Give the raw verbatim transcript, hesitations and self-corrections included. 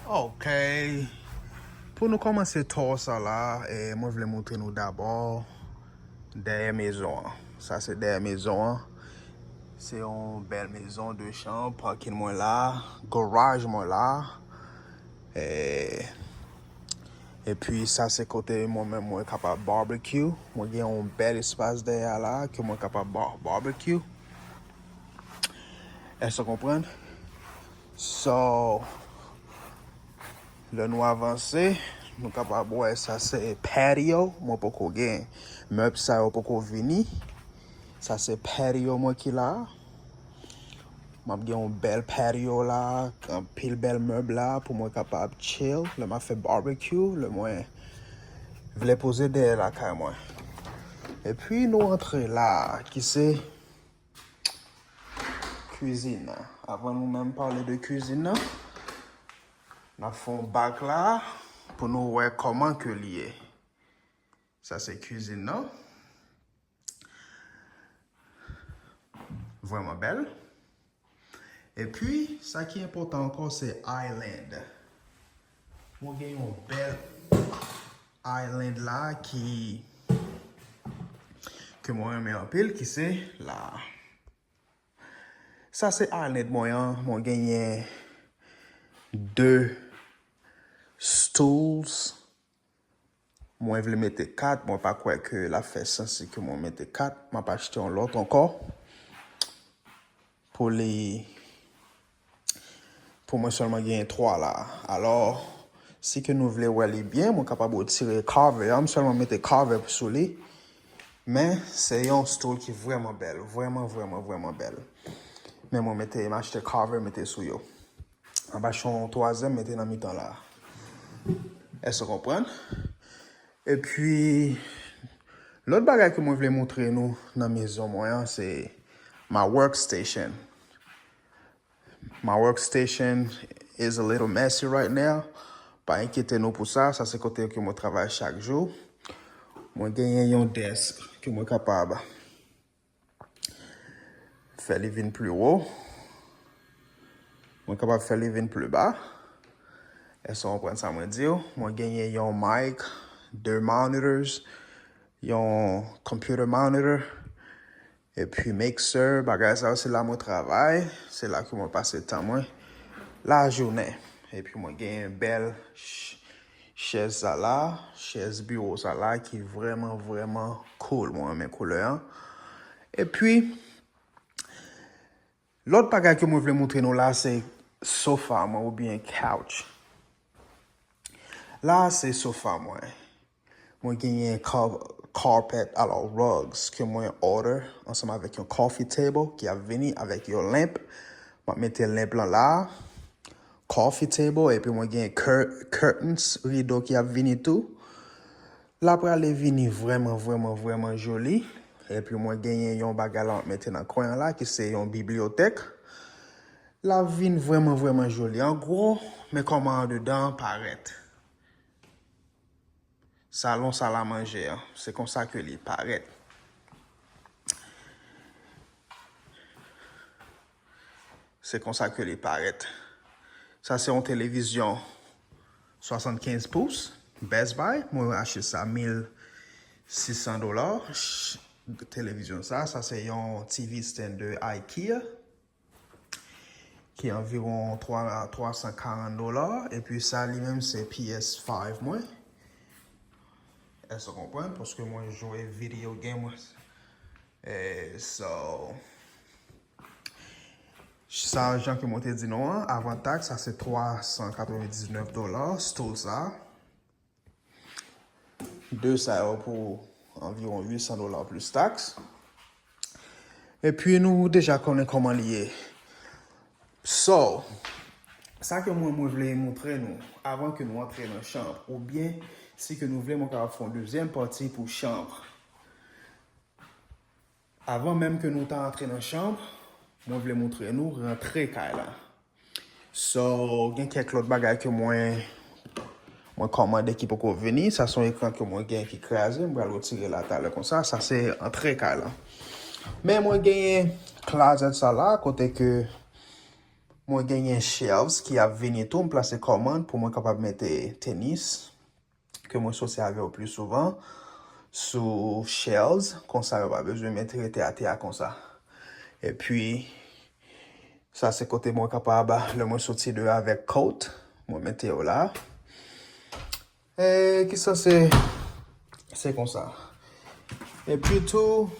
Ok. Pou nou kòmanse tour sa la, eh, mwen vle montre nou dabò dèyè mezon an. Sa se dèyè mezon an. Se yon bèl mezon de chanm, parking mwen la, garaj mwen la. Eh, epi sa se kote mwen menm mwen kapab barbecue. Mwen gen yon bèl espas dèyè la ke mwen kapab bar-, barbecue. Èske w konprann? So, lè nou avanse, nou kapab wè sa se patio. Mwen poko gen mèb sa yo poko vini. Sa se patio mwen ki la. M ap gen yon bèl patio la, anpil bèl mèb la pou mwen kapab chill lè m ap fè barbecue, lè mwen vle poze dèyè lakay mwen. Epi nou antre la, ki se kwizin nan. Avan nou menm pale de kwizin nan, n ap fè yon bak la pou nou wè kòman ke l ye. Sa se kwizin nan. Vrèman bèl. Epi, sa ki enpòtan ankò, se island. Mwen gen yon bèl island la ki, ke mwen renmen anpil, ki se la. Sa se island mwen an. Mwen genyen de stools. Mwen vle mete kat. Mwen pa kwè ke l ap fè sans si ke mwen mete kat. M ap achte yon lòt ankò pou li, pou mwen sèlman genyen twa la. Alò, si ke nou vle wè li byen, mwen kapab retire cover an, m sèlman mete cover sou li. Men, se yon stool ki vrèman bèl, vrèman, vrèman, vrèman bèl. Men mwen mete, m achte cover, mete sou yo. M ap achte yon twazyèm, mete nan mitan la. Èske w konprann? Epi, lòt bagay ke mwen vle montre nou nan mezon mwen an, se my workstation. My workstation is a little messy right now. Pa enkyete nou pou sa, sa se kote ke mwen travay chak jou. Mwen genyen yon desk ke mwen kapab fè li vin pli wo. Mwen kapab fè li vin pli ba. Èske w konprann sa mwen di w? Mwen genyen yon mic, de monitors, yon computer monitor, epi mixer, bagay sa yo, se la mwen travay, se la ke mwen pase tan mwen lajounen. Epi mwen genyen bèl ch-, chèz sa la, chèz biwo sa la ki vrèman, vrèman cool. Mwen renmen koulè an. Epi, lòt bagay ke mwen vle montre nou la, se sofa mwen oubyen couch. La, se sofa mwen. Mwen genyen car-, carpet, alò, rugs ke mwen order ansanm avèk yon coffee table ki ap vini avèk yon lamp. M ap mete lamp lan la. Coffee table, epi mwen gen cur-, curtains, rido ki ap vini tou. L ap prale vini vrèman, vrèman, vrèman joli. Epi mwen genyen yon bagay la m ap mete nan kwen an la, ki se yon bibliyotèk. L ap vin vrèman, vrèman joli. An gwo, men kòman andedan an parèt. Salon salamanje an, se konsa ke li parèt. Se konsa ke li parèt. Sa se yon televizyon swasannkenz pous, Best Buy. Mwen achte sa mil sis san dola. Ch-, televizyon sa, sa se yon T V stand de IKEA ki anviwon twa, twa san karant dola. Epi sa li menm se P S five mwen. Èske w konprann? Paske mwen jwe video game. Eh, so, sa, jan ke mwen te di nou an, avan taks, sa se twa san katrevendiznèf dola, stool sa. De sa yo pou anviwon uit san dola plis taks. Epi nou deja konnen kòman li ye. So, sa ke mwen, mwen vle montre nou, avan ke nou antre nan chanm, oubyen si ke nou vle, mwen kapab fè yon dezyèm pati pou chanm. Avan menm ke nou ta antre nan chanm, mwen vle montre nou rantre kay la. So, gen kèk lòt bagay ke mwen, mwen kòmande ki poko vini. Sa se yon ekran ke mwen gen ki kraze. Mwen pral retire la talè konsa. Sa se antre kay la. Men mwen genyen closet sa la, kote ke Mwen genyen shelves ki ap vini tou, m plase kòmand pou mwen kapab mete tenis ke mwen soti avè yo pli souvan sou shelves, konsa yo pa bezwen met rete atè a konsa. Epi, sa se kote mwen kapab, lè mwen soti deyò avèk coat, mwen mete yo la. E kisa se, se konsa. Epi tou,